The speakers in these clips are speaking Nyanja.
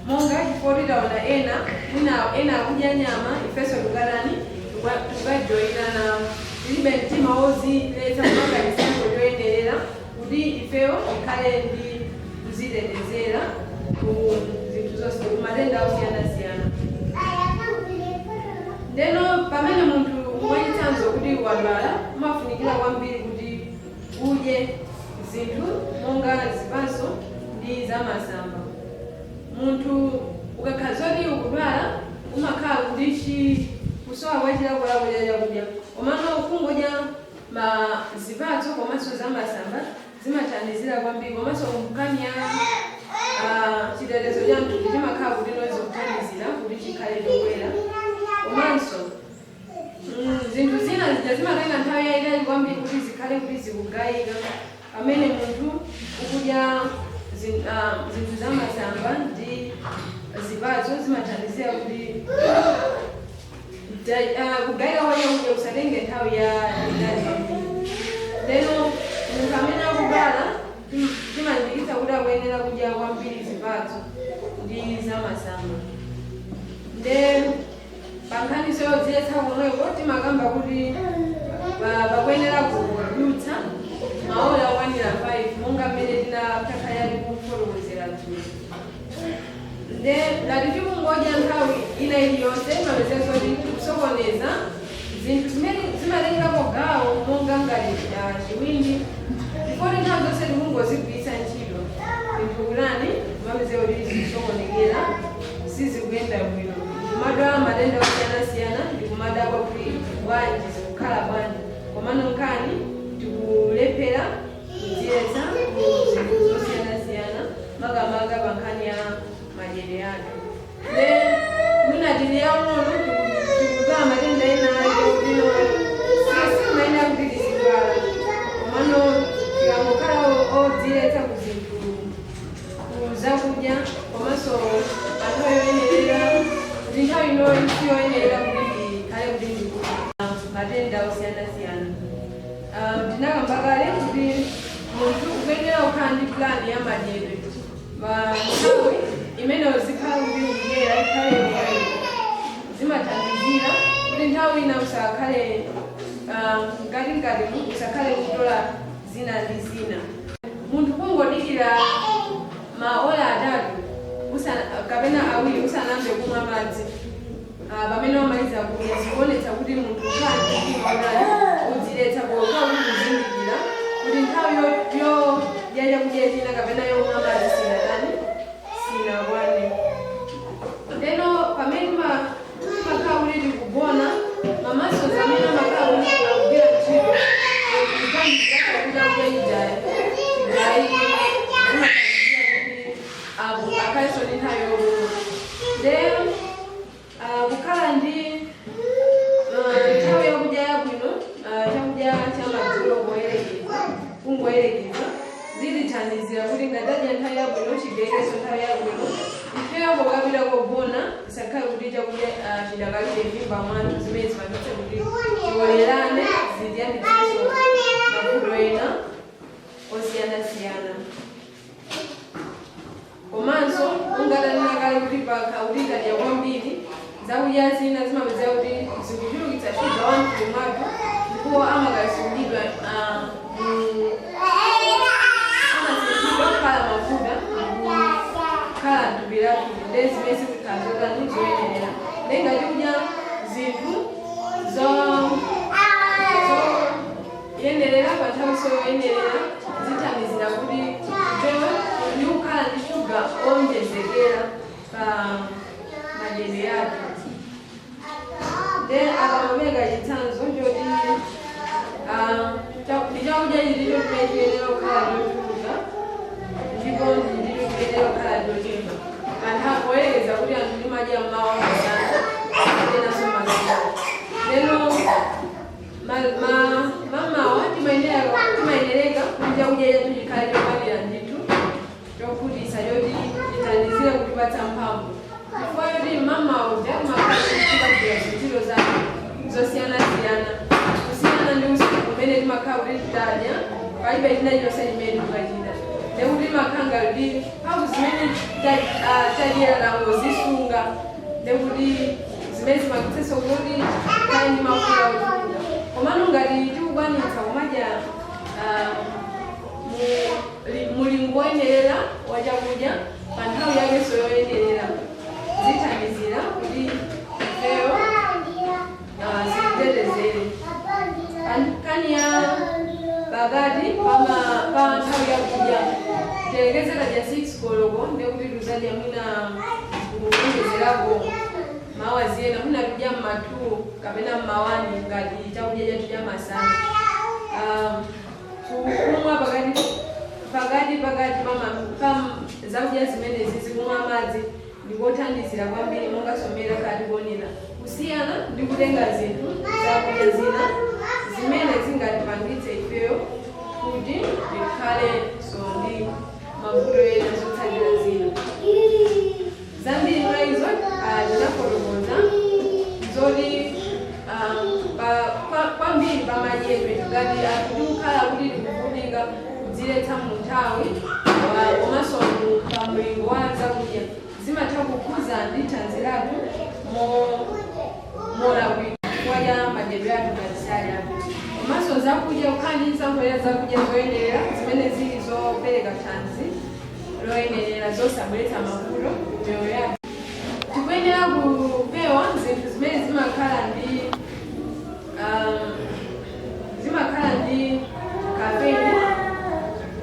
Monga chifukwa taona ena, mwina ena akudya nyama, ifenso tukatani? Tukajoyina nawo. Tilibe mtima woziletsa kupanga chisankho choyenerera kuti ifeyo tikhale ndi kuzitetezera ku zinthu zonse, ku matenda osiyanasiyana. Ndeno pamene munthu, mwachitsanzo, kuti wadwala, umafunikira kwambiri kuti udye zinthu monga zipatso ndi zamasamba. Munthu ukakhala zoti ukudwala, umakhala kuti kusowa kwa chilakolako cha chakudya, komano kungodya ma zipatso komanso zamasamba zimathandizira kwambiri. Komanso nkhani ya chitetezo cha mthupi chimakhala kuti nozikuthandizira kuti chikhale chokwera. Komanso zinthu zina zija zimatenga nthawi yayitali kwambiri kuti zikhale kuti zikugayika. Pamene munthu ukudya zinthu zamasamba ndi zipatso, zimathandizira kuti kugayika kwa chakudya kusatenge nthawi yayitali kwambiri. Lero munthu amene akudwala timalimbikitsa kuti akuyenera kudya kwambiri zipatso ndi zamasamba. Nde pankhaniso yodziletsa komweko timakamba kuti pakuyenera kudutsa maola okwanira 5, monga mmene tinakhala tikufotokozera dzulo. Nde ngati tikungodya nthawi ina iliyonse, timapezeka kuti tikusokoneza zinthu zimene zimatengapo gawo, monga ngati chiwindi, chifukwa nthawi zonse tikungozigwiritsa ntchito zinthu kulani, timapezeka kuti zikusokonekera, sizikuyenda bwino, kumadwala matenda osiyanasiyana, ndikumadabwa kuti bwanji zikukhala bwanji, komano nkhani tikulephera kudziletsa ku zinthu zosiyanasiyana, makamaka pa nkhani ya madyedwe athu. Nde mwina tili yang'ono, tikudwala matenda ena ake kuti simayenera kuti tizidwala, komano tikangokhala odziletsa ku zinthu, ku zakudya, komanso pa nthawi yoyenerera, kuti nthawi inoyi siyoyenerera kuti ndikhale kuti ndikudya, matenda osiyanasiyana. Tinakamba kale kuti munthu ukuyenera kukhala ndi plan ya madyedwe pa nthawi imene uzikhala kuti ukudyera ikhale yomweyo. Zimathandizira kuti nthawi ina usakhale mkatikati usakhale kutola zina ndi zina. Munthu kungodikira maola 3 kapena 2 usanambe kumwa madzi pamene wamaliza kudya, zikuonetsa kuti munthu ukhala ndi mtima utali udziletsa, pokhala kuti kuzindikira kuti nthawi yodya chakudya china kapena yomwa madzi sinatani, sinakwane. Ndeno pamene timakhala kuti tikugona, ma muscles amene amakhala kuti akugwira ntchito kuthandizira chakudya chijaya chigayike, zimathandizira kuti akhalenso ndi nthawi yopuma. Then kukhala ndi nthawi yakudya yabwino, chakudya chamadzulo poyerekeza, kungoyerekeza, zitithandizira kuti ngatadya nthawi yabwino, chigayikenso nthawi yabwino. Ifeyo pokapita kogona isakhale kuti chakudya chidakalibe m'mimba mwathu, zimene zipangitse kuti tiolerane, zitiyambitsenso mavuto ena osiyanasiyana. Komanso ungatanena kale kuti pakha kuti tadya kwambiri zakudya zina, zimapezeka kuti zikuchulukitsa shuga wa mthupi mwathu, ndipo amakasungidwa amasinthidwa kukhala mafuta kukhala mthupi lathu. Ndi zimene zikukhala zotani, zoyenera. Ngati kudya zinthu zoyenerera pa nthawi yoyenerera, zithandizira kuti tipewe ndi kukhala ndi shuga owonjezekera pa madyedwe athu. Then akamapereka chitsanzo choti ndi chakudya chilicho chimene chiyenera kukhala chochuluka ndipo ndicho chiyenera kukhala chochepa panthawi, poyerekeza kuti anthu timadya mmawa, masana, kenanso madzulo. Lero mamawa timayenereka kuti chakudya chathu chikhale chokwanira ndithu, chokhutitsa, choti chithandizire kutipatsa mphamvu, chifukwa choti mamawa uja timakhala ntchito zake zosiyanasiyana, kusiyana ndi usiku kumene timakhala kuti titadya palibe china chilichonse chimene tikukachita. Ndekuti makhanga kuti mphamvu zimene tadyera tangozisunga, ndekuti zimene zimapangitsenso kuti tikhale ndi mafuta ochuluka. Komano ngati tikukwanitsa kumadya mulingo woyenerera wa chakudya pa nthawi yakenso yoyenerera, zithandizira kuti ifeyo zititetezere. Nkhani ya pakati pa nthawi yakudya, tiyerekeze tadya 6 koloko, ndekuti tuzadya mwina kuonjezerako mawa ziyena, mwina tudya mma 2 kapena mma 1 ngati chakudya chathu cha masana. Kumwa pakati pa zakudya zimenezi, zikumwa madzi ndikothandizira kwambiri, monga somera kati kuonera, kusiyana ndi kutenga zinthu zakudya zina zimene zingatipangitse ifeyo kuti tikhale so ndi mavuto ena, zotsatira zina zambiri. Mwa izo tinafotokoza zoti kwambiri pamadyedwe, ngati anthu tikukhala kuti tikuvutika kudziletsa mu nthawi komanso pa mlingo wa zakudya, zimatha kukhuza ndi thanzi lathu molakwika chifukwa cha madyedwe athu ngati sali abwino. Komanso zakudya, kukhala ndi nsankho zakudya zoyenerera zimene zili zopereka thanzi loyenerera, zosabweretsa mavuto kumiyoyo yathu. Tikuyenera kupewa zinthu zimene zimakhala ndi caffeine.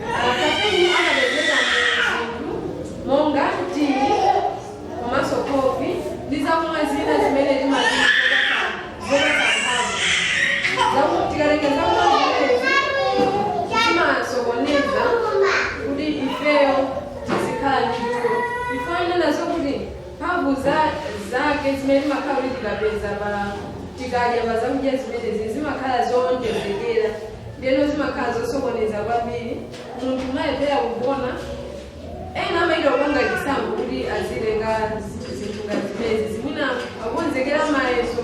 Caffeine amapezeka mu zinthu monga tii komanso kofi ndi zakumwa zina zimene timati zopatsa mphamvu. Tikatenga zakumwa zimenezi, zimasokoneza kuti ifeyo tizikhala ndi tulo. Ifeyo nazo kuti mphamvu zake zimene timakhala kuti tikapeza pa tikadya pa zakudya zimenezi zimakhala zowonjezekera, ndiyeno zimakhala zosokoneza kwambiri, munthu umalephera kugona. Ena amaita kupanga chisankho kuti azitenga zinthu ngati zimenezi, zimwina akukonzekera mayeso,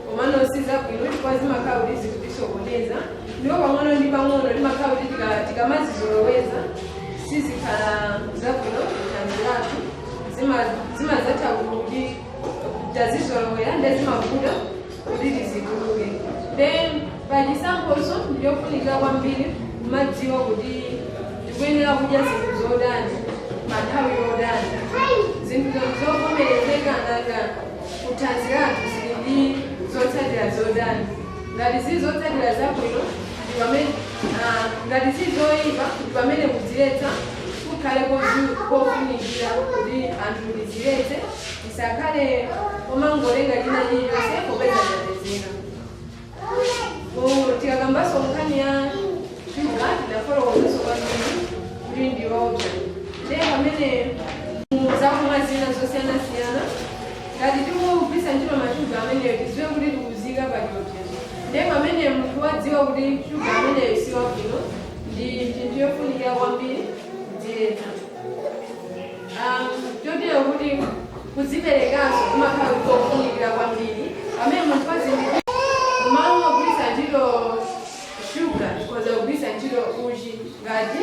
komano si zabwino chifukwa zimakhala kuti zikutisokoneza. Ndipo pang'ono ndi pang'ono timakhala kuti tikamazizoloweza, sizikhala zabwino kuthanzi lathu. Zimazatha kuti tazizolowera, nde zimavuta kuti tizituluke. Then pachisankhonso ndiyofunikira kwambiri kumadziwa kuti tikuyenera kudya zinthu zotani pa nthawi yotani, zinthu zovomerezeka nanga kuthanzi lathu zili ndi zotsatira zotani. Ngati zili zotsatira zabwino ndi pamene, ngati zili zoyipa ndi pamene kudziletsa kukhale kofunikira kuti anthu tiziletse, tisakhale omangolenga china chilichonse popeza chapezeka. Tikakambanso nkhani ya shuga, tinafotokozanso kwambiri kuti ndiyoopsa. Ndiye pamene mu zakumwa zina zosiyanasiyana, ngati tikugwiritsa ntchito mashuga ameneyo, tidziwe kuti tikuzika pa chiopsezo. Ndiye pamene munthu wadziwa kuti shuga ameneyo si wabwino, ndi chinthu chofunikira kwambiri kudziletsa. Chotero kuti kudziperekanso kumakhala kofunikira kwambiri pamene munthu wazindikira. Mmalo mogwiritsa ntchito shuga, tikhoza kugwiritsa ntchito uchi ngati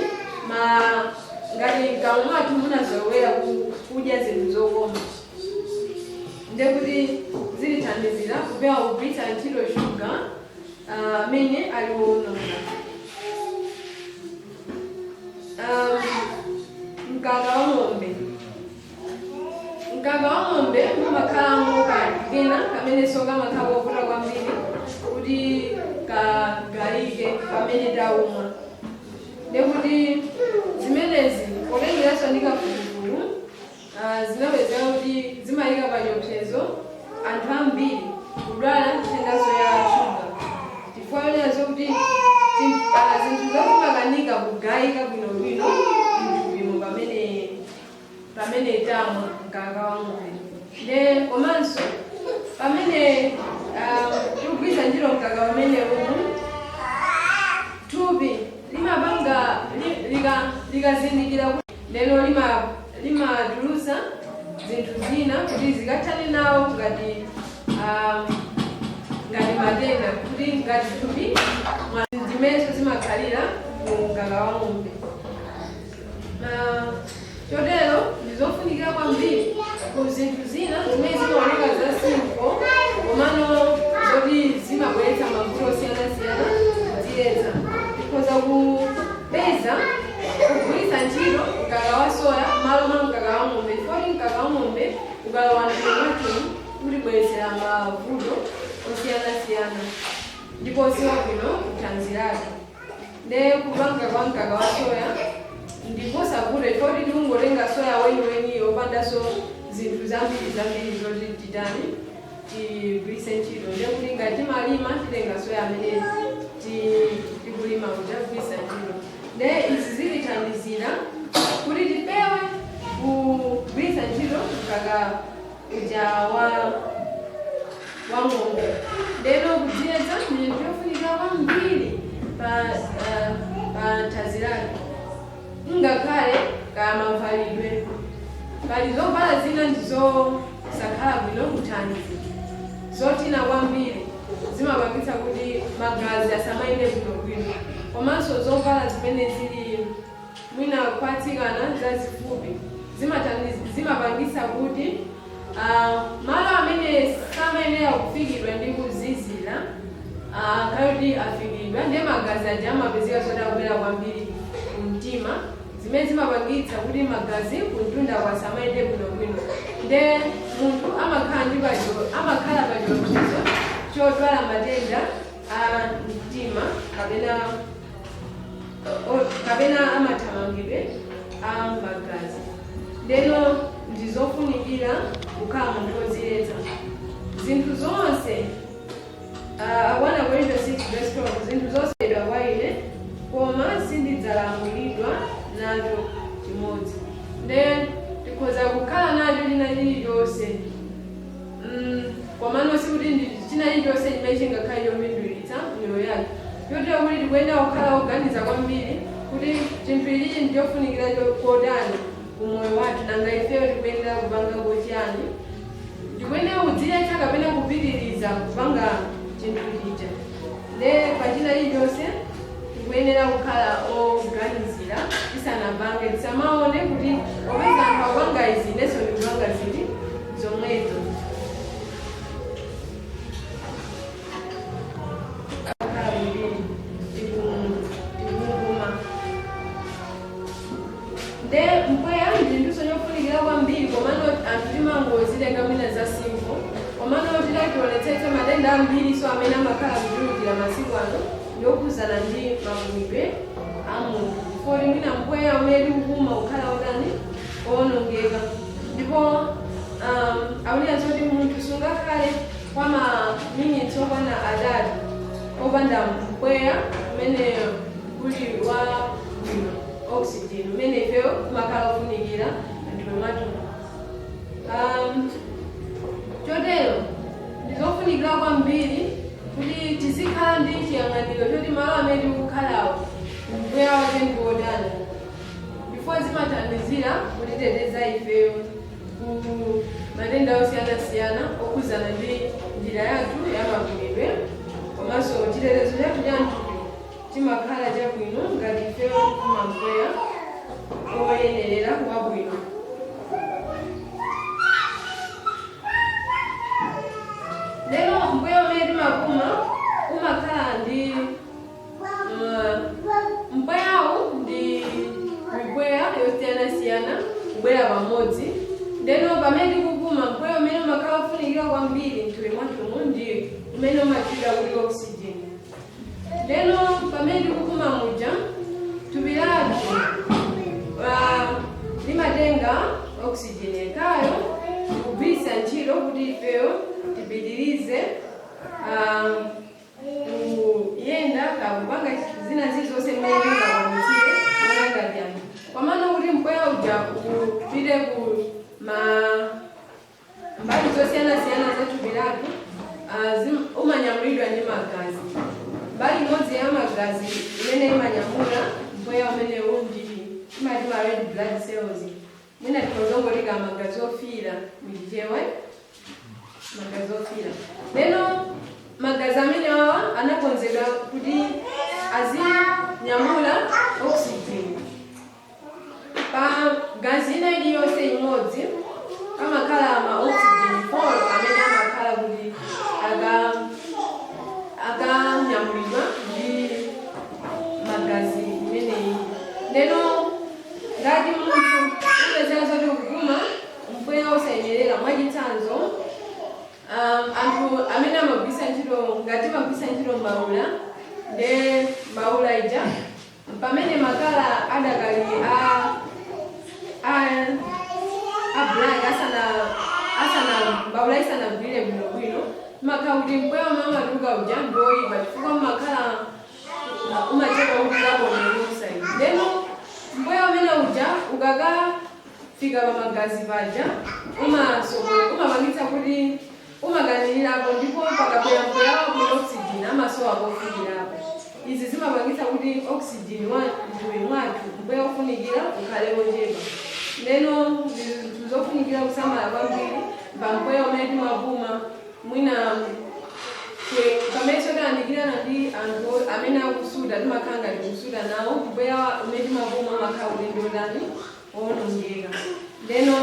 mkamwa mwathu munazolowera kudya zinthu zokoma, ndekuti zilithandizira kupewa kugwiritsa ntchito shuga amene ali wononga. Mkaka wa ng'ombe. Mkaka wa ng'ombe mumakhalamo kena kamenenso kamakhala kovuta kwambiri kuti kagayike pamene taumwa. Ndekuti zimenezi, potengeranso ndi kafukufuku, zinapezeka kuti zimayika pa chiopsezo anthu ambiri kudwala nthendanso ya shuga, chifukwa yonenazo kuti zinthu zazimakanika kugayika bwinobwino mthupimo pamene tamwa mkaka wa ng'ombe. Nde komanso pamene tikugwiritsa ntchito mkaka pamene umu, thupi limapanga likazindikira kuti lero limatulusa zinthu zina kuti zikathane nawo ngati matenda, kuti ngati thupi zimenso zimakhalira mu mkaka wa ng'ombe. Chotero ndizofunikira kwambiri ku zinthu zina zimene zimaoneka za simple, komano zoti zimabweretsa mavuto osiyanasiyana. Kudziletsa, tikhoza kupeza kugwiritsa ntchito mkaka wa soya malo mwa mkaka wa ng'ombe, chifukwa mkaka wa ng'ombe ukalowa mthupi mwathu utibweretsera mavuto osiyanasiyana ndipo siwabwino kuthanzi lathu. Nde kupanga kwa mkaka wa soya ndikosavuta, chifukwa tikungotenga soya weniweni opandanso zinthu zambiri zambiri zoti titani, tigwiritse ntchito. Ndiye kuti ngati timalima, titenga soya amene tikulima kuti agwiritsa ntchito. Nde izi zitithandizira kuti tipewe kugwiritsa ntchito mkaka uja wa ng'ombe. Ndeno kudziletsa ndi chinthu chofunika kwambiri pa thanzi lake. Ngakhale kaya mavalidwe, pali zovala zina ndizosakhala bwino kuthanzi, zotina kwambiri, zimapangitsa kuti magazi asamayende bwinobwino. Komanso zovala zimene zili mwina kwa atsikana zazifupi zimapangitsa kuti malo amene samayenera kufikidwa ndi kuzizira akhale kuti afikidwa, ndiye magazi aja amapezeka zoti akubwera kwambiri kumtima, zimene zimapangitsa kuti magazi kumtunda kwasamayende bwinobwino. Nde munthu amakhala pa chiopsezo chodwala matenda a mtima kapena amathamangidwe a magazi. Ndeno ndizofunikira kukhala munthu wodziletsa zinthu zonse. 1 Korinto 6 verse 12: "Zinthu zonse kwa ine, koma sindidzalamulidwa nacho chimodzi." Nde tikhoza kukhala nacho china chilichonse, komano sikuti ndi china chilichonse chimene chingakhale chopindulitsa miyoyo yathu. Chotero kuti tikuyenera kukhala oganiza kwambiri kuti chinthu ichichi ndichofunikira kotani kumoyo wathu, nanga ifeyo tikuyenera kupanga kochiyani, ndikuyenera kudziletsa kapena kupitiriza kupanga chinthu chija. Nde pachina chilichonse tikuyenera kukhala oganizira tisanapange. Tisamaone kuti popeza anthu akupanga izi, inenso ndikupanga ziti zomwezo. Kukhala kuti tikunguma. Nde mpweya ndi chinthuso chofunikira kwambiri, komano anthu timangozitenga mwina za simple. Komano titationetsetse, matenda ambiri so amene amakhala kuchulukira masiku ano ndiokhuzana ndi mapumidwe a munthu, poti mwina mpweya umene tikupuma kukhala otani, owonongeka. Ndipo akunena zoti munthu sungakhale kwa maminitsi okwana 3 opanda mpweya umene uli wa bwino, oxygen, umene ifeyo umakhala ofunikira m'thupi mwathu. Chotero ndizofunikira kwambiri kuti tizikhala ndi chiyang'aniro choti malo amene tikukhalawo mpweya wake ndi wotani, before zimathandizira kutiteteza ifeyo ku matenda osiyanasiyana okhuzana ndi njira yathu ya mapumidwe. Komanso chitetezo chathu cha mthupi chimakhala chabwino ngati ifeyo tikupuma mpweya oyenerera, wabwino. Lero mpweya umene timapuma umakhala ndi mpweyawu ndi mipweya yosiyanasiyana kubwera pamodzi. Ndeno pamene tikupuma, mpweya umene umakhala ufunikira kwambiri mthupi mwathumu ndi umene umatchedwa kuti oxygen. Ndeno pamene tikupuma muja, thupi lathu limatenga oxygen yekhayo kugwiritsa ntchito kuti ifeyo tipitirize kuyenda kakupanga zina zilizonse mmene tingakwanitsire monga ngati anthu. Komano kuti mpweya uja upite ku ma mbali zosiyanasiyana za thupi lathu, umanyamulidwa ndi magazi. Mbali imodzi ya magazi imene imanyamula mpweya umenewu ndi timati ma red blood cells. Mwina tikozongolika magazi ofiira muchichewa, magazi ofiira. Lero magazi amene awa anakonzedwa kuti azinyamula oxygen. Pa gazi ina iliyonse imodzi pamakhala ma oxygen 4 amene amakhala kuti akanyamulidwa ndi magazi imeneyi. Ndeno ngati munthu upezeka zoti ukupuma mpweya osayenerera, mwachitsanzo anthu amene amagwisa ntchito, ngati amagwisa ntchito mbawula, nde mbawula ija pamene makala adakali a black, asana mbawula isanagwire bwinobwino, imakhala kuti mpweya umene umatuluka uja ndioyipa, chifukwa umakhala umachepa kuti carbon monoxide. Ndeno mpweya umene uja ukakafika pa magazi paja umapangitsa kuti umakanirirapo, ndipo pakabwera mpweya wabwino, oxygen amasowa kofikirapo. Izi zimapangitsa kuti oxygen wa mthupi mwathu, mpweya ofunikira, ukhale wochepa. Ndeno zinthu zofunikira kusamala kwambiri pa mpweya umene timapuma. Mwina pamene tayandikirana ndi anthu amene akusuta, timakhala ngati kusuta nawo, mpweya umene timapuma umakhala kuti ndiotani, owonongeka. Ndeno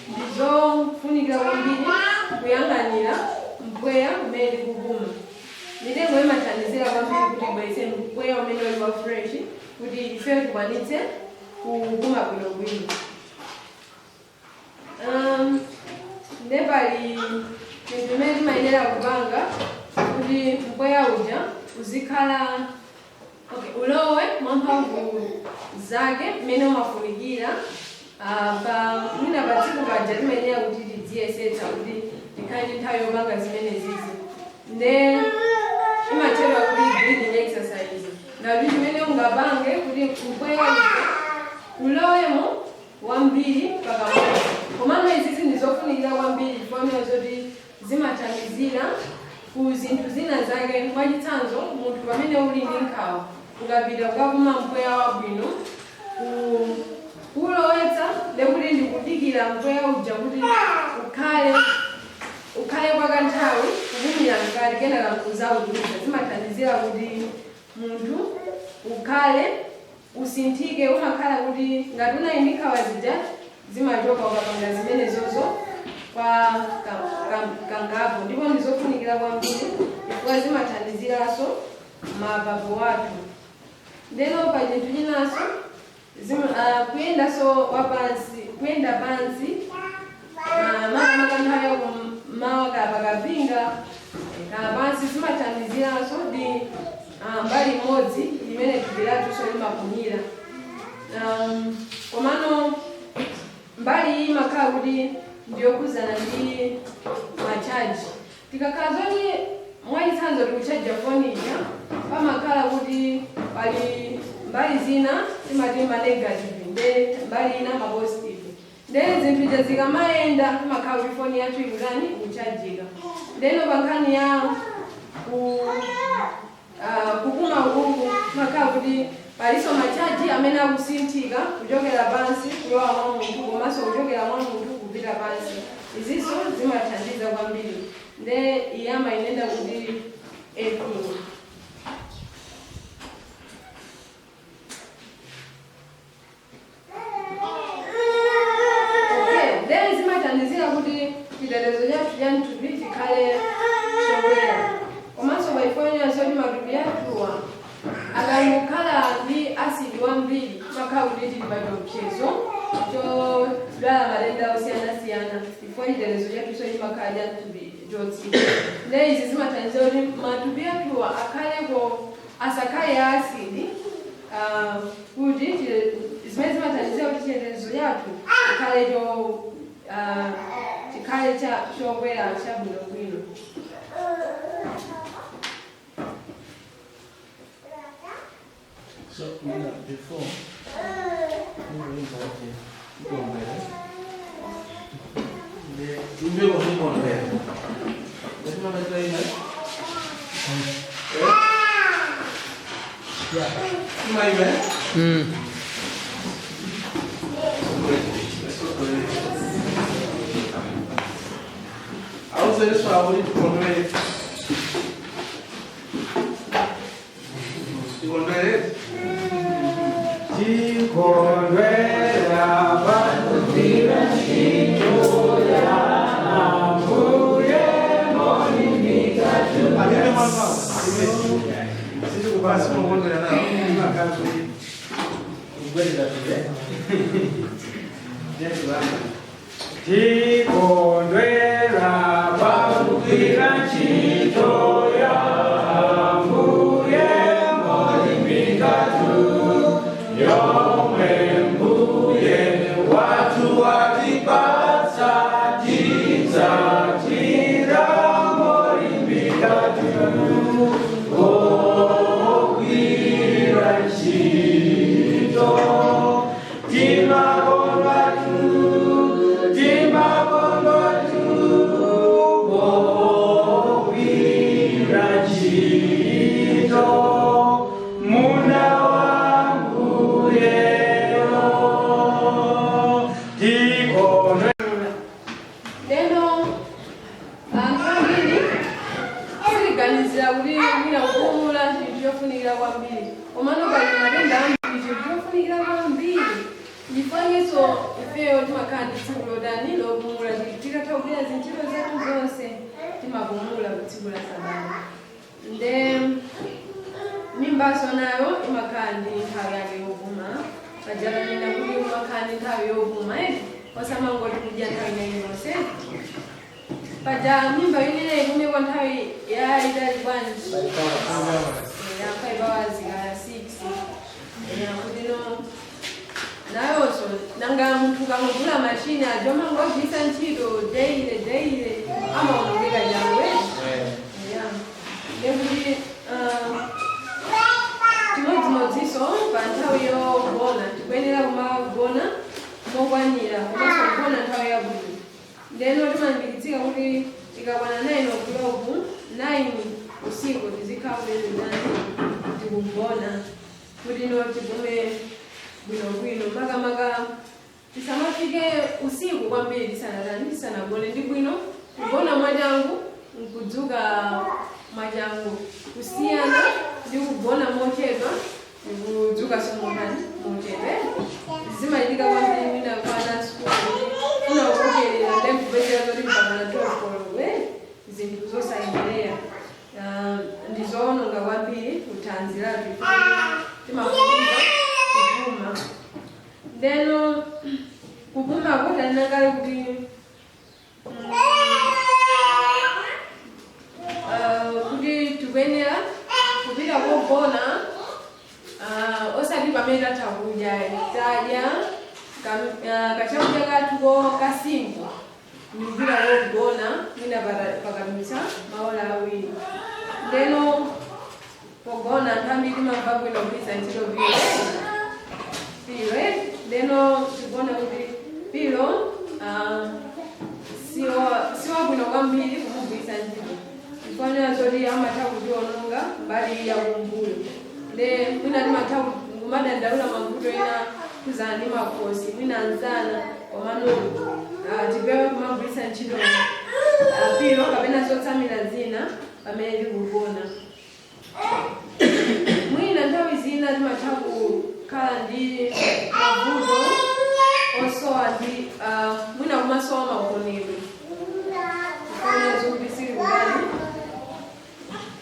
ndizofunikira kwambiri kuyang'anira mpweya umene tikupuma. Mitengo imathandizira kwambiri kuti ibweretse mpweya umene uli wa fresh, kuti ife tikwanitse kupuma bwinobwino. Nde pali chinthu chimene timayenera kupanga kuti mpweya uja uzikhala, okay, ulowe mwamphamvu zake mmene umafunikira. Pa mwina pa tsiku paja timayenera kuti tidziyesetsa kuti tikhale ndi nthawi yopanga zimene zizi. Nde imatchedwa kuti breathing exercise, ngati chimene ungapange kuti mpweya uja ulowemo wambiri pakamodzi. Komano izizi ndizofunikira kwambiri chifukwa zoti zimathandizira ku zinthu zina zake. Mwachitsanzo, munthu pamene uli ndi nkhawa, ukapita kukapuma mpweya wabwino, kulowetsa, ndekuti ndikudikira mpweya uja kuti ukhale kwa kanthawi kupumira mkati, kenaka nkuzautulutsa, zimathandizira kuti munthu ukhale usinthike. Umakhala kuti ngati unali ndi nkhawa zija zimachoka ukapanga zimenezozo kwa kangapo. Ndipo ndizofunikira kwambiri chifukwa zimathandiziranso mapapu athu. Ndeno pa chinthu chinanso, kuyendanso wapansi, kuyenda pansi, makamaka nthawi yakummawa kapakapinga pansi, zimathandiziranso ndi mbali imodzi imene thupi lathu limapumira. Komano mbali iyi imakhala kuti ndiyokhuzana ndi machaji. Tikakhala zoti, mwachitsanzo, tikuchaja foni ija, pamakhala kuti pali mbali zina timati ma negative, nde mbali ina ma positive. Nde zinthu ija zikamayenda, imakhala kuti foni yathu ikutani? Ikuchajika. Ndeno pa nkhani ya kupuma uku, makhala kuti palinso machaji amene akusinthika kuchokera pansi kulowa mwa munthu, komanso kuchokera mwa munthu kupita pansi. Izinso zimathandiza kwambiri. Nde iye amayinena kuti earthing. Okay, then zimathandizira kuti chitetezo chathu cha mthupi chikhale chokwera. Komanso paifonera zoti matupi athuwa akangokhala ndi asidi wambiri, makhala kuti tili pa chiopsezo chodwala matenda osiyanasiyana, chifukwa chitetezo chathuso chimakhala cha mthupi chotsika. Nde izi zimathandizira kuti matupi athuwa akhaleko, asakhale a asidi, kuti zimene zimathandizira kuti chitetezo chathu chikhale chikhale cha chokwera chabwinobwino. So, before, ikondwere. Imbeko ikondwere. Ndifuna maita ina. Eh? Imaime? Mm. Auze kuti tikondwere. Tikondwere. Yesu baba. Tikondwera pakugwira ntchito ya Ambuye molimbikatu yomwe Mbuye wathu watipatsa tidzachita molimbikatu ogwira ntchito timakondwatu timakondwatu pogwira ntchito munda wanguyeyo tikondwe Lero anthu ambiri siliganizira kuti mwina kupumula chinthu chofunikira kwambiri, komano pali matenda ambiri chinthu chofunikira kwambiri. Ndifanenso ifeyo timakhala ndi tsiku lotani lopumula. Tikatha kugwira zintchito zathu zonse, timapumula ku tsiku la sabata. Nde mimbaso nayo imakhala ndi nthawi yake yopuma. Pajalanena kuti umakhala ndi nthawi yopuma eti, osamangoti kudya nthawi ina iliyonse. Paja mimba ineneyi ikume kwa nthawi yayitali bwanji? Ya 5 hours kaya 6 ya kuti no nayonso nanga munthu kamugula machine ajo amangogwisa ntchito daily daily, amaonongeka changu ya. Ndekuti chimodzimodzinso pa nthawi yogona, tikuyenera kumagona mokwanira komanso kugona nthawi yabwino. Ndeno timalimbikitsika kuti ikakwana 9 o'clock, 9 usiku, tizikhala kuti ndani tikugona, kuti no tipume bwinobwino. Makamaka tisamafike usiku kwambiri tisanatani, tisanagone. Ndi bwino kugona mwachangu nkudzuka mwachangu, kusiyana ndi kugona mochedwa ndikudzuka somotani mochedwa. Zimachitika kwambiri mwina kwana sukulu kuti funa kukokerera ndekupezera zoti mpakana 12 koloko, zinthu zosayenderera. Ah, ndizoononga kwambiri kuthanzi lathu. Timafunika kupuma. Ndeno kupumako tanena kale kuti kuti tikuyenera kupita kogona osati pamene tatha kudya. Tadya kachakudya kathuko kasimple ndikupita kogona mwina pakadutsa maola 2. Ndeno pogona anthu ambiri timamva bwino kugwiritsa ntchito pillow, pillow eh? Ndeno tikuona kuti pillow siwabwino kwambiri kumugwiritsa ntchito, chifukwa zoti amatha kutiononga mbali ya kumbuyo. Nde mwina timatha kumadandaula mavuto ena kuzana ndi makhosi, mwina msana, komano tipewe kumagwiritsa ntchito pillow kapena zotsamira zina pamene tikugona. Mwina nthawi zina timatha kukhala ndi mavuto osowa ndi mwina kumasowa magonedwe, kuona zokuti sili kutali,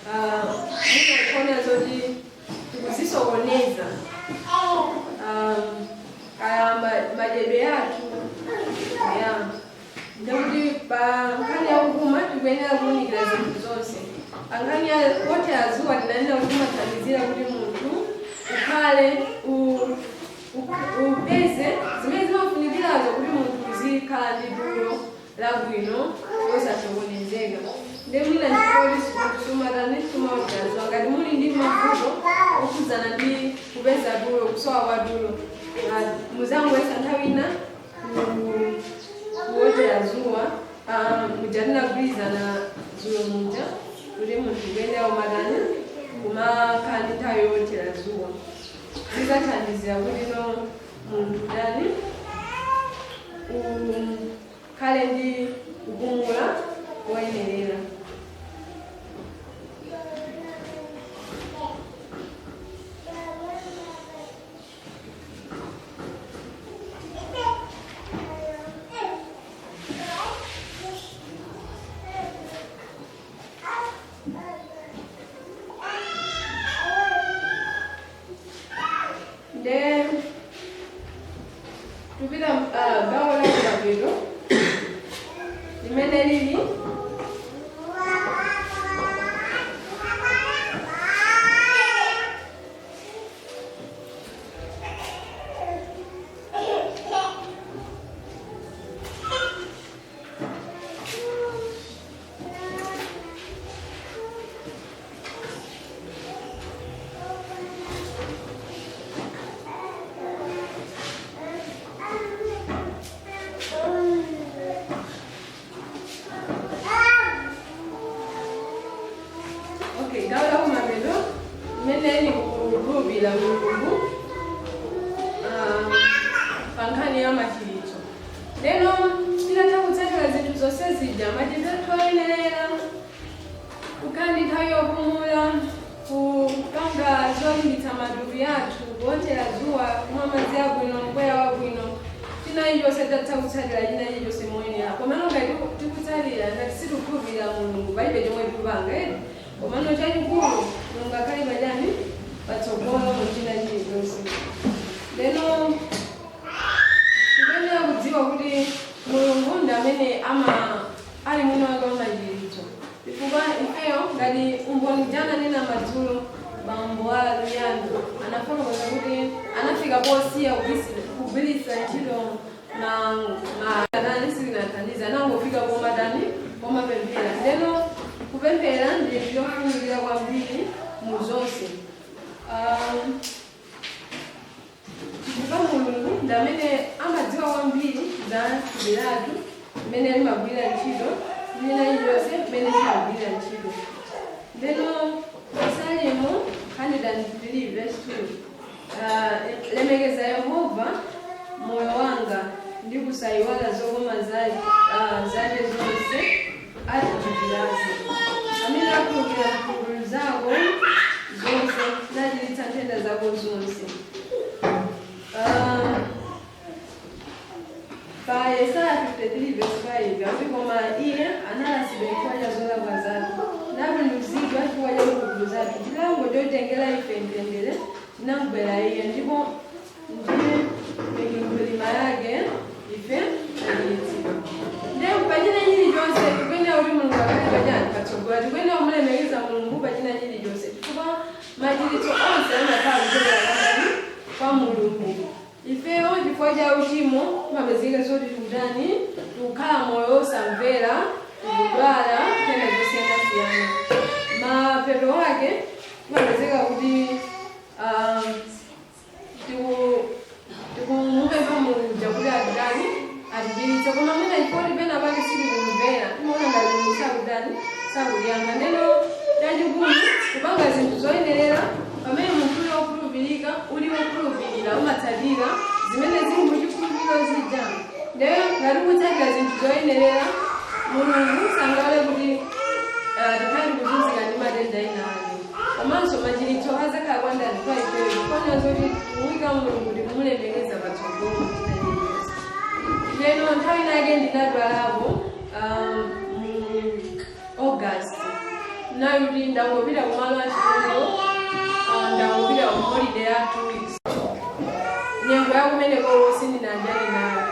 mwina kuona zoti tikuzisokoneza kaya madyedwe athu ya. Ndikuti pa nkhani yakupuma tikuyenera kuwunikira zinthu zonse. Pa nkhani ya kuothera dzuwa, tinanena kuti kumathandizira kuti munthu ukhale upeze zimene zimafunikirazo kuti munthu uzikhala ndi tulo labwino losasokonezeka. Ndi mwina ndikoti sumatani, sumaothera dzuwa, ngati muli ndi mavuto okhudzana ndi kupeza tulo, kusowa kwa tulo, muzangoyesa nthawi ina kuothera dzuwa. Muja tinagwirizana dzulo muja kuti munthu kuyenera umatani, kumakhala ndi nthawi yowothera dzuwa. Zizathandizira kuti no munthu tani, ukhale ndi kupumula koyenerera. Nde limene lili Okay, gawo la kumapeto limene lili kukhulupirira Mulungu pa nkhani ya machiritso. Lero titatha kutsatira zinthu zonse zija, madyedwe athu oyenerera, kukhala ndi nthawi yopumula, kupanga zolimbitsa matupi athu, kuothera dzuwa, kumwa madzi abwino, mpweya wabwino, china chilichonse tatha kutsatira china chilichonse moyenera. Komano ngati tikutsatira, ngati sitikukhulupirira Mulungu, palibe chomwe tikupanga eti. Komano chachikulu, Mulungu akhale pachani? Patsogolo mu china chilichonse. Lero tikuyenera kudziwa kuti Mulungu ndi amene ama ali mwini wake wa machiritso, chifukwa ifeyo ngati umboni jananena madzulo, bambo a Luyando anafotokoza kuti anafika posiya kugwiritsa ntchito matani, sizinathandiza, anangofika pomatani, pomapemphera. Lero kupemphera ndi chofunikira kwambiri mu zonse, chifukwa Mulungu ndi amene amadziwa kwambiri za thupi lathu, mmene limagwirira ntchito, ndi chilichonse mmene chimagwirira ntchito. Ndeno Masalimo 103 verse 2, lemekeza Yehova, moyo wanga, ndi kusayiwala zokoma zake zonse atichitirazo, amene akhululukira mphulupulu zako zonse, nachiritsa nthenda zako zonse. Pa Yesaya 53 verse 5 akuti, koma iye analasidwa chifukwa cha zolakwa zathu, napulumutsidwa chifukwa cha mphulupulu zathu. Chilango chotengera ife mtendere chinamugwera iye, ndipo ndi mikwingwirima yake ife tachiritsidwa. Ndiye pachina chilichonse tikuyenera kuti Mulungu akhale pachani? Patsogolo. Tikuyenera kumulemekeza Mulungu pachina chilichonse, chifukwa machiritso onse amakhala kuchokera kwandani? Kwa Mulungu. Ifeyo chifukwa cha uchimo timapezeka zoti tikutani? Tikukhala moyo osamvera, tikudwala nthenda zosiyanasiyana. Mapeto ake timapezeka kuti tikumupempha Mulungu kuti atitani? Atichiritse. Koma mwina chifukwa pena pake sitikumvera, timaona ngati Mulungu sakutani? Sakutiyankha. Ndeno chachikulu kupanga zinthu zoyenerera. Pamene munthu uli wokhulupirika, uli wokhulupirira, umatsatira zimene zili muchikhulupiriro zija. Ndiye ngati ukutsatira zinthu zoyenerera, Mulungu sangalole kuti tikhale tikuzunzika ndi matenda ena ake. Komanso machiritso azakhala kwa ndani? Kwa ifeyo, chifukwa zoti kumuyika Mulungu, tikumulemekeza patsogolo kuchita chilichonse. Lero nthawi inake ndinadwalapo mu August, nayuti ndangopita kumalo achilendo, ndangopita ku holiday ya 2 weeks. Nyengo yakumeneko sindinanjani nayo,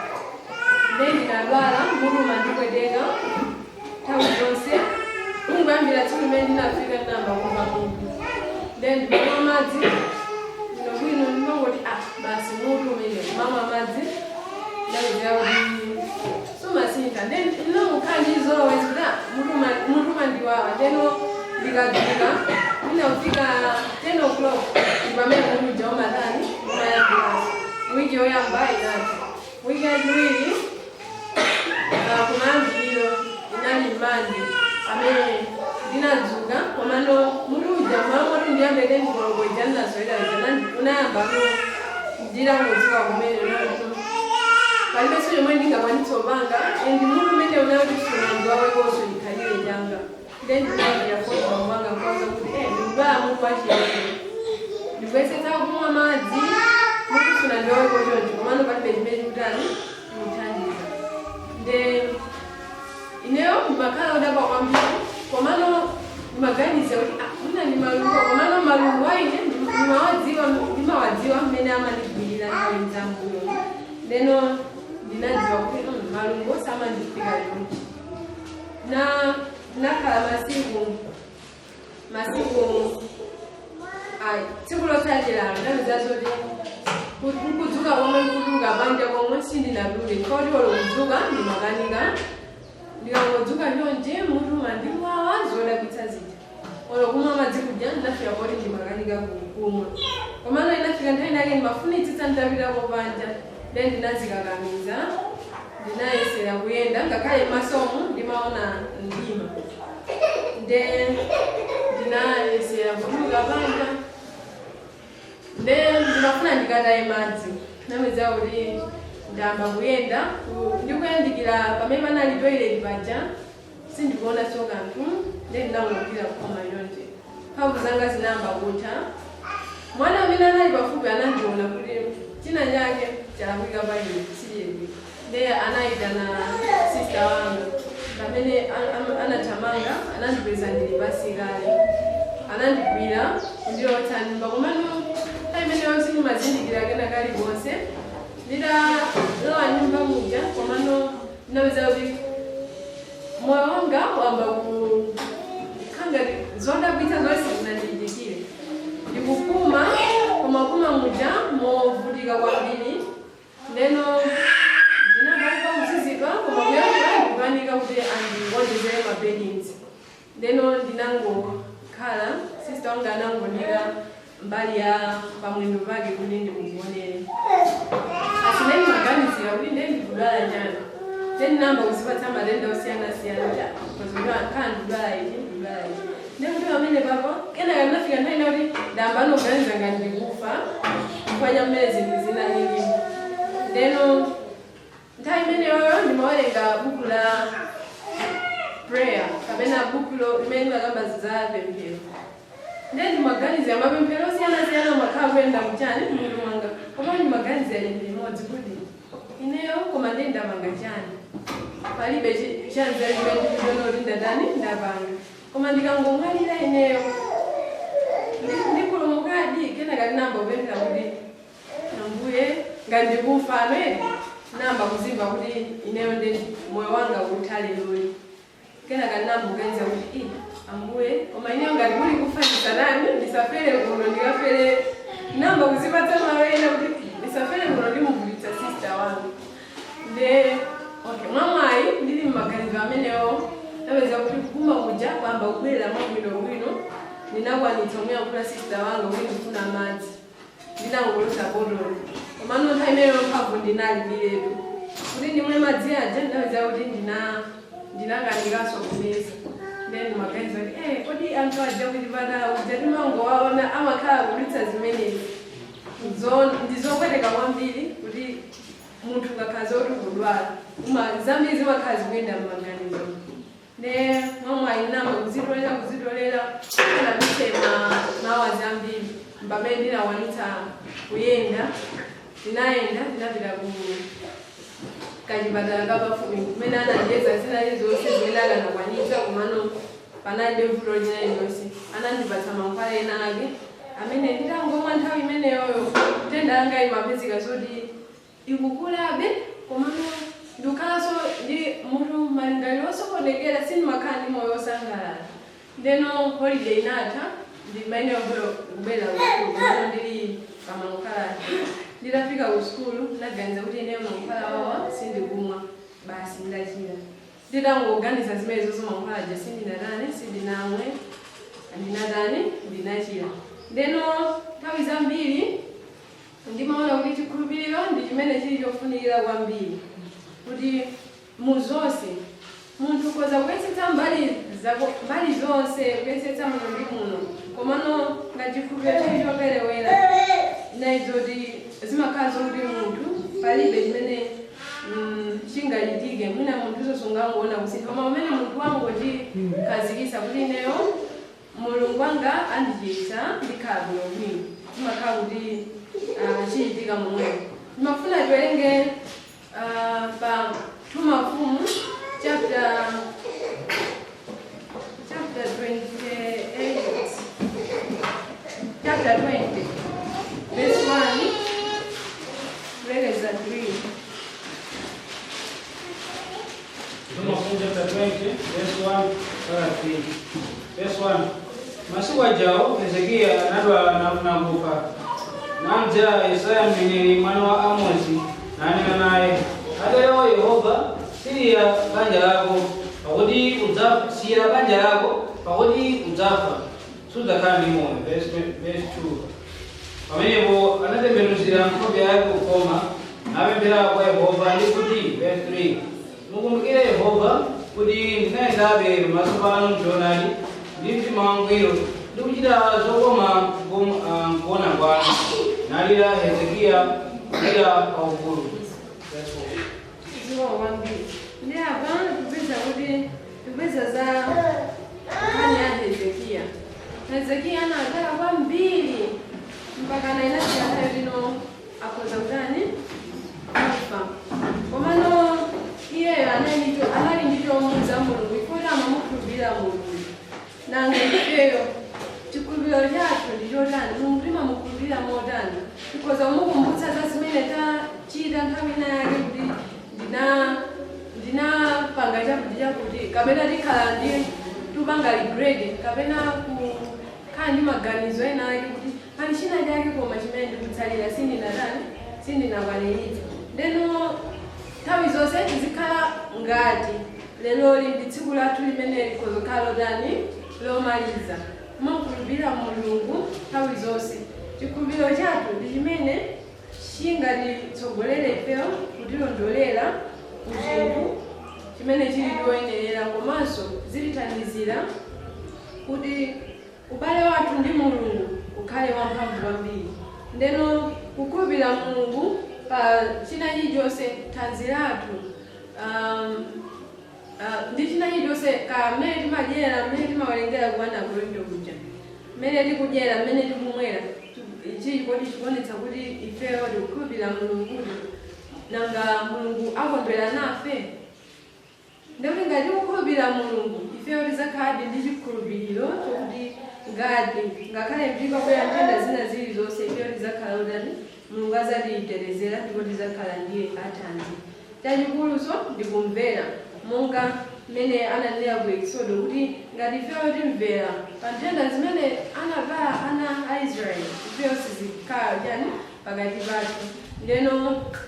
nde ndinadwala, mutu umandipweteka nthawi zonse. Kungoyambira tsiku limene ndinafika, ndinayamba kumva mutu. Nde ndimamwa madzi bwinobwino, ndimangoti, ah, basi, mutu umene. Kumamwa madzi, ndapezeka kuti sumasintha. Nde ndinangokhala ndi zolowezi kuti ah, mutu umandiwawa. Ndeno ndikadzuka, ndinafika 10 o'clock, ndi pamene mutu uja umatani? Umayambiraso. Wiki yoyamba inatha. Wiki yachiwiri, kumayambiriro, inali Mande amene ndinadzuka, komano mutu uja mamoti ndiyambe 10 koloko ija ndinazoyera ija unayambano nditangodzuka kumene. Nazo palibenso chomwe ndingakwanitsa kupanga, and mutu umene unati sunandiwawekonso chikhalire changa. Then ndinayambira foni bambo wanga, nkauza kuti ndikudwala mutu wachilendo, ndikuyesetsa kumwa madzi, mutu sunandiwaweko choncho, komano palibe chimene chikutani? Chikuthandiza. Nde ineyo ndimakhala odabwa kwambiri, komano ndimaganiza kuti ah, mwina ndi malungo. Komano malungo aine ndimawadziwa mmene amandigwirira nthawi zambuyo. Ndeno ndinadziwa kuti malungo samandifika chonchi. Na nakhala masiku masiku ayi, tsiku lotsatira ndapeza zoti nkudzuka komwe nkutuluka panja komwe sindinatuluke, chifukwa olo kudzuka ndimakanika. Ndikangodzuka chonje mutu mandiwawa zodabwitsa zija. Olo kumwa madzi kudya ndinafika poti ndimakanika kumwa. Komano inafika nthawi inake ndimafunitsitsa nditapitako panja, then ndinazikakamiza, ndinayesera kuyenda ngakhale masomo ndimaona mdima. Then ndinayesera kutuluka panja, then ndimafuna ndikataye madzi. Nameza kuti ndayamba kuyenda, ndikuyandikira pamene panali toilet paja sindikuona so kanthu. Then ndinangogwira kukhoma chonje, mphamvu zanga zinayamba kutha. Mwana amene anali pafupi anandiona kuti china chake chalakwika pa ine, siyeni. Ndiye anayitana sister wanga pamene anathamanga, anandipeza ndili pasi kale, anandigwira kundilotsa nyumba. Komano nthawi imeneyo sindimazindikira kena kalikonse. Nditalowa nyumba muja, komano ndinapeza kuti moyo wanga wamba kukhanga zodabwitsa zonse zinandichitikire. Ndikupuma, koma kupuma muja movutika kwambiri. Ndeno ndinabva kuzizidwa, koma kuyankhula ndikukanika kuti andionjezere ma beddings. Ndeno ndinangokhala, sister wanga anangonika mbali ya pamwendo pake kuti ndimugonere. Asineni maganizira kuti nde ndikudwala chani. Then ndinayamba kuzipatsa matenda osiyanasiyana kuti khala ndikudwala ichi, ndikudwala ichi. Ndekuti pamene papo kenaka ndinafika nthawi ina kuti ndayamba nokuganiza ngati ndikufa chifukwa cha mmene zinthu zinalili. Ndeno nthawi imeneyoyo ndimawerenga buku la prayer kapena buku limene limakamba za pemphero. Then ndimaganizira mapemphero osiyanasiyana makhala kuyenda mchani mutu mwanga, koma ndimaganizira chinthu chimodzi kuti ineyo koma ndiye ndapanga chani? Palibe chanzeru chimene ndikuona kuti ndatani, ndapanga. Koma ndikangomwalira ineyo ndipulumukadi? Kenaka ndinayamba kupemphera kuti, "Ambuye, ngati ndikufa amene," nayamba kuzimva kuti ineyo ndi moyo wanga utha leroli. Kenaka ndinayamba kuganiza kuti, "Ii, Ambuye, koma ineyo ngati kuli kufa ndisanani, ndisafere kuno, ndikafere." Nayamba kuzipatsa malo ena kuti ndisafere kuno, ndimuvutitsa sister wanga. Nde okay, mwamwayi ndili mmaganizo amenewo napeza kuti kupuma kuja kwamba kubwerera mwabwinobwino. Ndinakwanitsa kumuyankhula sister wanga kuti ndifuna madzi. Ndinangoloza botolo, komano nthawi imeneyo mphamvu ndinalibiretu kuti ndimwe madzi aja. Ndinapeza kuti ndinakanikanso kumeza. Then ndimaganiza kuti kodi anthu aja kuchipatala kuja timangowaona amakhala kudutsa zimenezi? Ndizopweteka kwambiri kuti munthu ukakhala zoti ukudwala, zambiri zimakhala zikuyenda m'maganizo. Ne mwamwayi namba kuzitolera kuzitolera kanadutse mawa zambiri pamene ndinakwanitsa kuyenda. Ndinayenda, ndinapita ku kachipatala kapafupi kumene anandiyeza zinali zonse zimene akanakwanitsa, komano panalibe vuto lina lililonse. Anandipatsa mankhwala ena ake amene nditangomwa nthawi imeneyoyo nthenda yanga imapezeka zoti ikukulabe, komano ndikukhalanso ndi mutu malingaliro osokonekera, sindimakhala ndi moyo wosangalala. Ndeno holiday inatha, ndimayenera kubwera ku sukulu, komano ndili pamankhwala. Nditafika ku sukulu ndaganiza kuti ineyo mankhwala wawa sindikumwa, basi ndachira. Nditangoganiza zimenezozo, mankhwala aja sindinatani, sindinamwe, ndinatani, ndinachira. Ndeno nthawi zambiri ndimaona kuti chikhulupiriro ndi chimene chili chofunikira kwambiri kuti muzonse munthu ukhoza kuyesetsa mbali zako, mbali zonse kuyesetsa muno ndi muno, komano ngati chikhulupiriro chili choperewera, naizoti zimakhala zokuti munthu palibe chimene chingachitike. Mwina munthu sungangoona kusintha, koma pamene munthu wangochikhazikitsa kuti ineyo Mulungu wanga andichiritsa, ndikhala bwinobwino, zimakhala kuti chichitika momwemo. Ndimafuna tiwerenge pa 2 Mafumu chapter 28, chapter 20 verse 1 kulekeza 3. 2 chapter 20, verse 1 mpaka 3. Verse 1. Masiku ajawo Hezekiya anadwala nakufa. Namdzera Yesaya mneneri mwana wa Amozi nanena naye, atero Yehova, siriya banja lako pakuti udzafa, siyira banja lako pakuti udzafa, sudzakhala ndi moyo. Verse 2. Pamenepo anatembenuzira nkhope yake kukoma napemphera kwa Yehova ndi kuti, verse 3, mukumbukire Yehova kuti ndinayendabe pamaso panu mchoonadi ndi mtima wangwiro ndi kuchita zokoma nkuona kwanu. Nalira Hezekiya kulira kwaukulu. Verse 4. Zikomo kwambiri. Ndi apa tipeza kuti tipeza za nkhani ya Hezekiya. Hezekiya anadwala kwambiri mpaka na inasiyana lino akhoza kutani, kufa. Komano iyeyo anali ndi chomuuza Mulungu ifoti amamukhulupirira Mulungu. Nanga ifeyo chikhulupiriro chathu ndi chotani? Mulungu timamukhulupirira motani? Tikhoza kumukumbutsa za zimene tachita nthawi ina yake kuti ndinapanga chakuti chakuti, kapena tikhala ndi tupanga regret, kapena kukhala ndi maganizo ena ake kuti pali china chake koma chimene ndikutsalira, sindinatani, sindinakwaniritsa. Ndeno nthawi zonse tizikhala ngati leloli ndi tsiku lathu limene likhoza kukhala lotani, lomaliza. Kumakhulupirira Mulungu nthawi zonse. Chikhulupiriro chathu ndi chimene chingatitsogolere ifeyo kutilondolera ku chinthu chimene chili choyenerera, komanso zitithandizira kuti ubale wathu ndi Mulungu ukhale wamphamvu kwambiri. Ndeno kukhulupirira Mulungu pa china chilichonse, thanzi lathu ndi china chilichonse, ka mmene timadyera, mmene timawerengera kuwana Korinto kuja, mmene tikudyera, mmene tikumwera, ichi kodi chikuonetsa kuti ifeyo tikukhulupirira Mulungu? Nanga Mulungu akondwera nafe? Ndikuti ngati tikukhulupirira Mulungu, ifeyo tidzakhaladi ndi chikhulupiriro chokuti ngati ngakhale tikabwera nthenda zina zilizonse, ifeyo tidzakhala utani, Mulungu azatitetezera ndipo tidzakhala ndiye athanzi. Chachikuluso ndikumvera, monga mmene ananena ku Exodo kuti ngati ifeyo timvera pa nthenda zimene anavala ana a Israeli, ifeyo sizikhala chani pakati pathu. Ndeno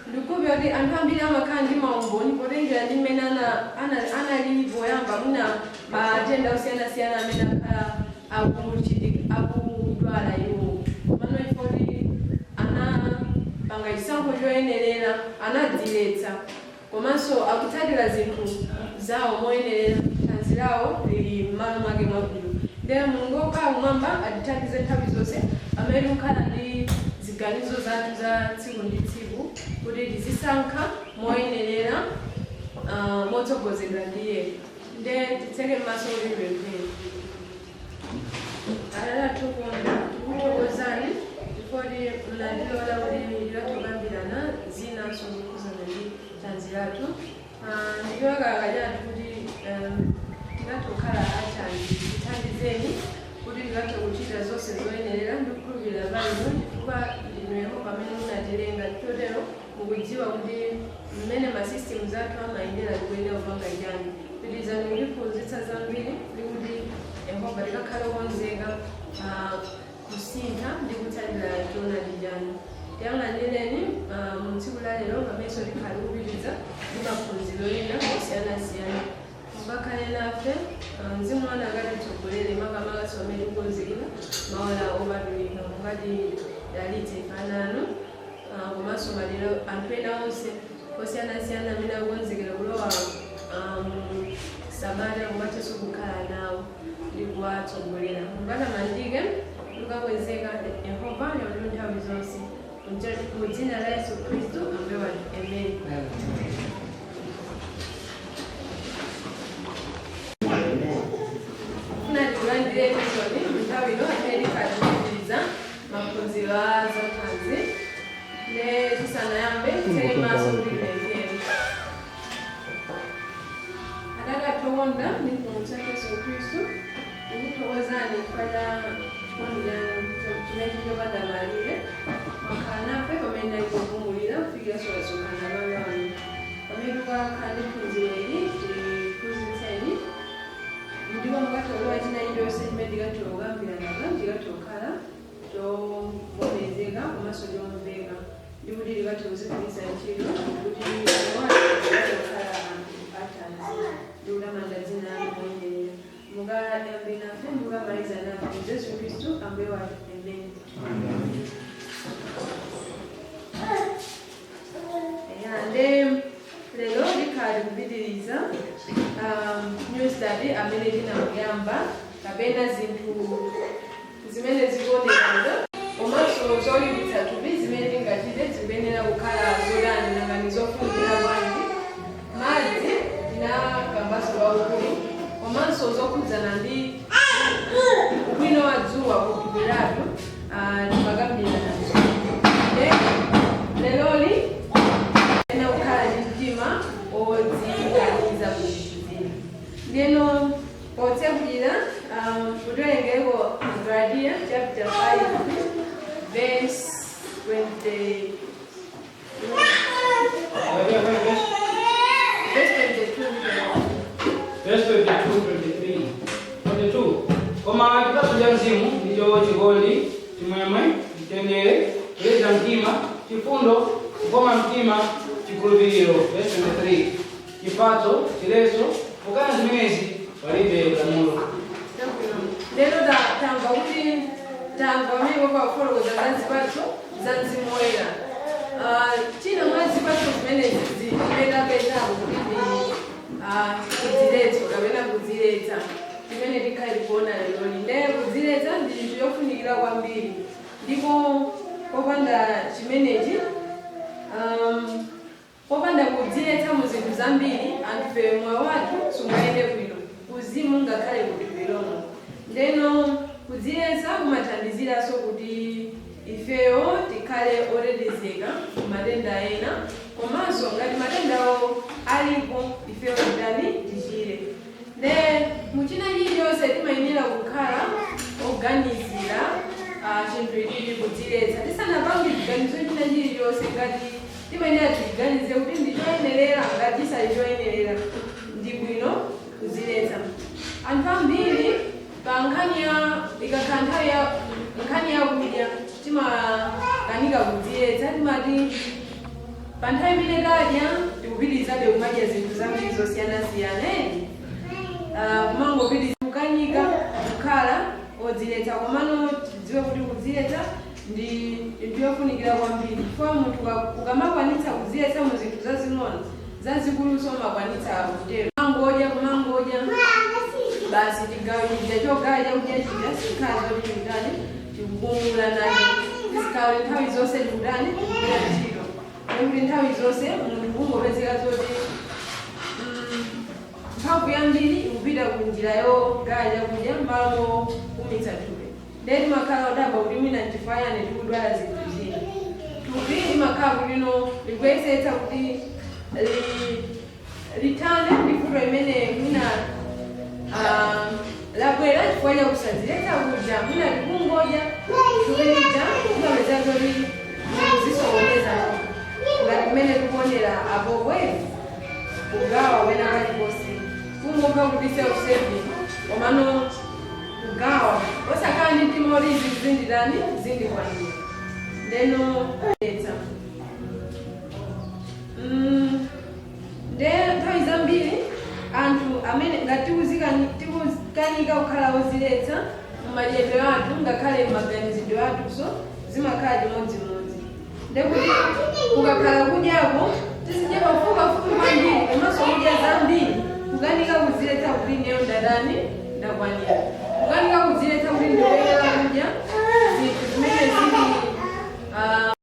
ndikukhulupirira kuti anthu ambiri amakhala ndi maumboni potengera ndi mmene anali poyamba, mwina matenda osiyanasiyana amene akhala akudwala iwo. Mano ifoti anapanga chisankho choyenerera, anadziletsa, komanso akutsatira zinthu zawo moyenerera, thanzi lawo lili m'malo mwake mwabwino. Ndiye Mulungu wokhala kumwamba atithandize nthawi zonse pamene tikukhala ndi ziganizo zathu za tsiku ndi tsiku kuti tizisankha moyenerera, motsogozedwa ndiye. Nde titseke m'maso kuti tipemphere. Atate athu okonda, tikuthokozani chifukwa munatilola kuti tilathe kukambirana zinanso zokhuzana ndi thanzi lathu. Ndichilakalaka chathu kuti tingathe kukhala athanzi. Tithandizeni kuti tingathe kuchita zonse zoyenerera ndi kukhulupirira pa inu, chifukwa ndinu Yehova amene munatilenga. Chotero mukudziwa kuti mmene ma systems athu amayendera, tikuyenera kupanga chani. Pitirizani kutiphunzitsa zambiri ndi kuti Yehova tikakhale okonzeka kusintha ndi kutsatira choonadi chanu. Tiyang'anireni mu tsiku la lero pamenenso tikhale kupitiriza ndi maphunziro ena osiyanasiyana. Mukakhale nafe, Mzimu wanu akatitsogolere, makamaka pamene tikukonzekera maola opatulika. Mukatidalitse ife ana anu, komanso malero anthu ena onse osiyanasiyana amene akukonzekera kulowa mu sabata, komanso kukhala nawo ndi kuwatsogolera. Mukatamandike, mukakwezeka Yehova lero nthawi zonse, mu dzina la Yesu Khristu Ambuye wathu, amen. Funa tikulandire episode nthawi ino imene tikhala tikupitiriza maphunziro a zathanzi. Ne tisanayambe, titseke maso kuti tipemphere. Atate athu okonda ndi Mpulumutsi wathu Yesu Khristu, tikuthokozani chifukwa cha chikondi chanu chimene chopanda malire. Mwakhala nafe pamene tinali kupumulira kufikira tasonkhana malo ano. Pamene tikakhala ndi phunziro ili. Ndi kutamanda dzina lanu moyenderera. Mukayambe nafe, mukamaliza nafe. Yesu Khristu Ambuye wathu. Amen. Eya, nde lero tikhala tikupitiriza new study amene tinamuyamba, kapena zinthu zimene zikuonekera komanso zolimbitsa thupi zimene tingachite zikuyenera kukhala zotani, nanga ndi zofunikira bwanji. Madzi tinakambanso waukulu, komanso zokhudzana ndi ubwino wa dzuwa kuthupi lathu timakambirana. Nde leroli ena kukhala ndi mtima odzikaniza kuzina. Ndeno potsekulira, kutiwerengeko Galatiya chapter 5 verse 20. Galatiya 5 verse Verse 22. Verse 22, 23. 22. Koma chipatso cha Mzimu ndicho chikondi, chimwemwe, mtendere, kuleza mtima, chifundo, kukoma mtima, chikhulupiriro. Verse 23. Chipatso, chiletso, pokana zimenezi palibe lamulo. Lero tamva kuti tamva pamene pakufotokoza za zipatso za Mzimu Woyera. China mwa zipatso zimenezi zimene kuti ndi kudziletsa kapena kudziletsa, chimene tikhale tikuona leroli. Nde kudziletsa ndi chinthu chofunikira kwambiri, ndipo popanda chimenechi, popanda kudziletsa mu zinthu zambiri, anthufe moyo wathu sungayende bwino kuzimu ngakhale kuthupi lomwe. Ndeno kudziletsa kumathandiziranso kuti ifeyo tikhale otetezeka ku matenda ena, komanso ngati matendawo alipo, ifeyo titani? Tichire. Nde muchina chilichonse timayenera kukhala oganizira chinthu ichichi, kudziletsa, tisanapange chiganizo china chilichonse. Ngati timayenera tiganize kuti ndi choyenerera, ngati chisali choyenerera, ndi bwino kudziletsa. Anthu ambiri pa nkhani ya ikakhala nthawi ya nkhani yakudya timakanika kudziletsa. Timati pa nthawi imene tadya tikupitirizabe kumadya zinthu zambiri zosiyanasiyana, kumangopitiriza kukanika kukhala odziletsa. Komano tidziwe kuti kudziletsa ndi chinthu chofunikira kwambiri, chifukwa munthu ukamakwanitsa kudziletsa mu zinthu zazing'ono, zazikuluso umakwanitsa kutero. Kumangodya, kumangodya basi, chigawo chija chogawa chakudya chija sikhala zoti chikutani, chikupumula nacho, tisikhala kuti nthawi zonse chikutani, chikugwira ntchito. Nekuti nthawi zonse munthu kungopezeka zoti mphamvu yambiri ikupita ku njira yogawa chakudya malo mokumitsa thupi. Ndiye timakhala odabwa kuti mwina nchifukwa yani tikudwala zinthu zina. Thupi limakhala kuti no likuyesetsa kuti lithane ndi vuto imene mwina labwera chifukwa cha kusadziletsa kudya. Mwina tikungodya, thupi lija limapeza zoti likuzisokoneza, ngati mmene tikuonera apo kwezi kugawa wena kalikonse, kungomva kuti self serving, komano kugawa osakhala ndi mtima oti izi zinditani, zindikwanira. Ndeno etsa nde nthawi zambiri anthu amene ngati tikukanika kukhala oziletsa mumadyedwe athu, ngakhale m'maganizidwe athunso zimakhala chimodzimodzi. Ndekuti kukakhala kudyako tizidya pafupipafupi kwambiri, komanso